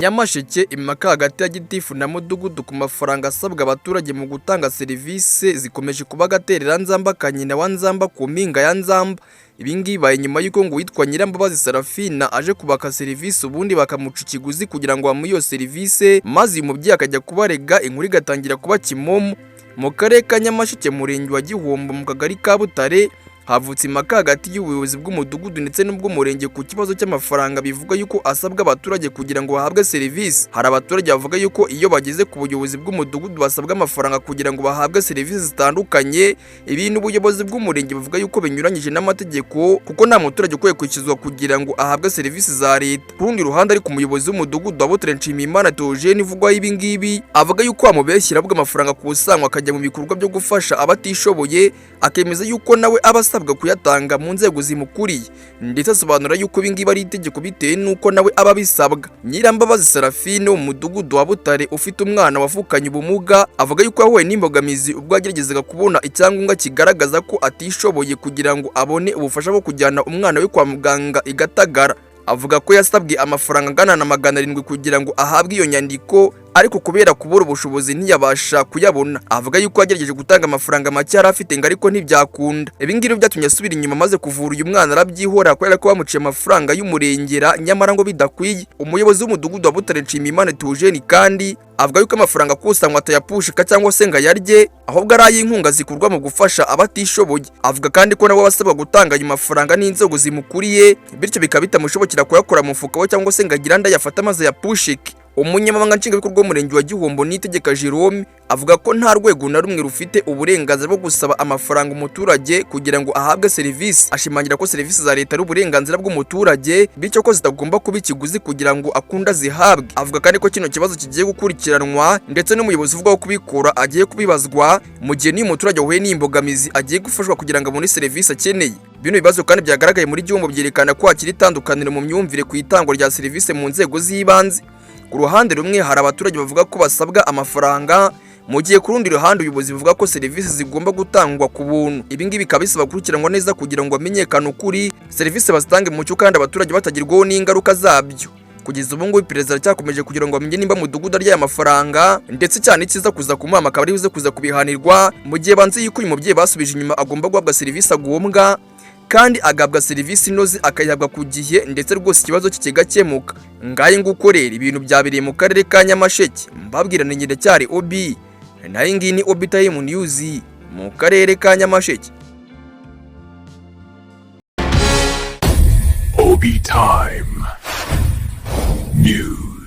Nyamasheke, impaka hagati ya gitifu na mudugudu ku mafaranga asabwa abaturage mu gutanga serivisi zikomeje kuba agatereranzamba ka nyina wa Nzamba ku mpinga ya Nzamba. Ibi ngibi bibaye nyuma y'uko ngo uwitwa Nyirambabazi Sarafina aje kubaka serivisi, ubundi bakamuca ikiguzi kugira ngo bamuhe iyo serivisi, maze uyu mubyeyi akajya kubarega, inkuru igatangira kuba kimomo. Mu karere ka Nyamasheke, murenge wa Gihombo, mu kagari ka Butare, havutse impaka hagati y'ubuyobozi bw'umudugudu ndetse n'ubw'umurenge ku kibazo cy'amafaranga bivugwa yuko asabwa abaturage kugira ngo bahabwe serivisi. Hari abaturage bavuga yuko iyo bageze ku buyobozi bw'umudugudu basabwa amafaranga kugira ngo bahabwe serivisi zitandukanye, ibintu ubuyobozi bw'umurenge buvuga yuko binyuranyije n'amategeko, kuko nta muturage ukwiye kwishyuzwa kugira ngo ahabwe serivisi za leta. Ku rundi ruhande ariko, umuyobozi w'umudugudu wa Butare, Nshimiyimana Theogene, uvugwaho ibi ngibi, avuga yuko bamubeshyira, ahubwo amafaranga akusanywa akajya mu bikorwa byo gufasha abatishoboye, akemeza yuko nawe aba asabwa kuyatanga mu nzego zimukuriye, ndetse asobanura yuko ibi ngibi ari itegeko bitewe n'uko nawe aba abisabwa. Nyirambabazi Serafine wo mu mudugudu wa Butare, ufite umwana wavukanye ubumuga, avuga yuko yahuye n'imbogamizi ubwo yageragezaga kubona icyangombwa kigaragaza ko atishoboye kugira ngo abone ubufasha bwo kujyana umwana we kwa muganga i Gatagara. Avuga ko yasabwe amafaranga angana na 700 kugira ngo ahabwe iyo nyandiko, ariko kubera kubura ubushobozi ntiyabasha kuyabona. Avuga yuko yagerageje gutanga amafaranga make yari afite ngo ariko ntibyakunda. Ibi ngibi byatumye asubira inyuma, maze kuvura uyu mwana arabyihora kubera ko bamuciye amafaranga y'umurengera nyamara ngo bidakwiye. Umuyobozi w'umudugudu wa Butare, Nshimiyimana Theogene, kandi avuga yuko amafaranga akusanywa atayapushika cyangwa se ngo ayarye, ahubwo ari ay'inkunga zikurwa mu gufasha abatishoboye. Avuga kandi ko nabo basabwa gutanga ayo mafaranga n'inzego zimukuriye, bityo bikaba bitamushobokera kuyakura mu mufuka we cyangwa se ngo agire andi ayafate maze ayapushike. Umunyamabanga nshingwabikorwa w'umurenge wa Gihombo, Niyitegeka Jerome, avuga ko nta rwego na rumwe rufite uburenganzira bwo gusaba amafaranga umuturage kugira ngo ahabwe serivisi. Ashimangira ko serivisi za leta ari uburenganzira bw'umuturage, bityo ko zitagomba kuba ikiguzi kugira ngo akunde azihabwe. Avuga kandi ko kino kibazo kigiye gukurikiranwa, ndetse n'umuyobozi uvuga ko kubikora agiye kubibazwa, mu gihe n'iyo umuturage wahuye n'imbogamizi agiye gufashwa kugira ngo abone serivisi akeneye. Bino bibazo kandi byagaragaye muri Gihombo byerekana ko hakiri itandukaniro mu myumvire ku itangwa rya serivisi mu nzego z'ibanze. Ku ruhande rumwe hari abaturage bavuga ko basabwa amafaranga, mu gihe ku rundi ruhande ubuyobozi buvuga ko serivisi zigomba gutangwa ku buntu. Ibi ngibi bikaba bisaba gukurikiranwa neza kugira ngo hamenyekane ukuri, serivisi bazitange mu mucyo kandi abaturage batagirwaho n'ingaruka zabyo. Kugeza ubu ngubu iperereza racyakomeje kugira ngo bamenye nimba mudugudu arya aya mafaranga, ndetse cyane ikiza kuza kumuhama akaba ari buze kuza kubihanirwa, mu gihe banze yuko uyu mubyeyi basubije inyuma agomba guhabwa serivisi agombwa, kandi agahabwa serivisi inoze, akayihabwa ku gihe, ndetse rwose ikibazo cye kigakemuka. Ngahe nguko rero ibintu byabereye mu karere ka Nyamasheke. Mbabwira ni ndacyari Obi, nayo ngiyi ni Obi Time News mu karere ka Nyamasheke. Obi Time News.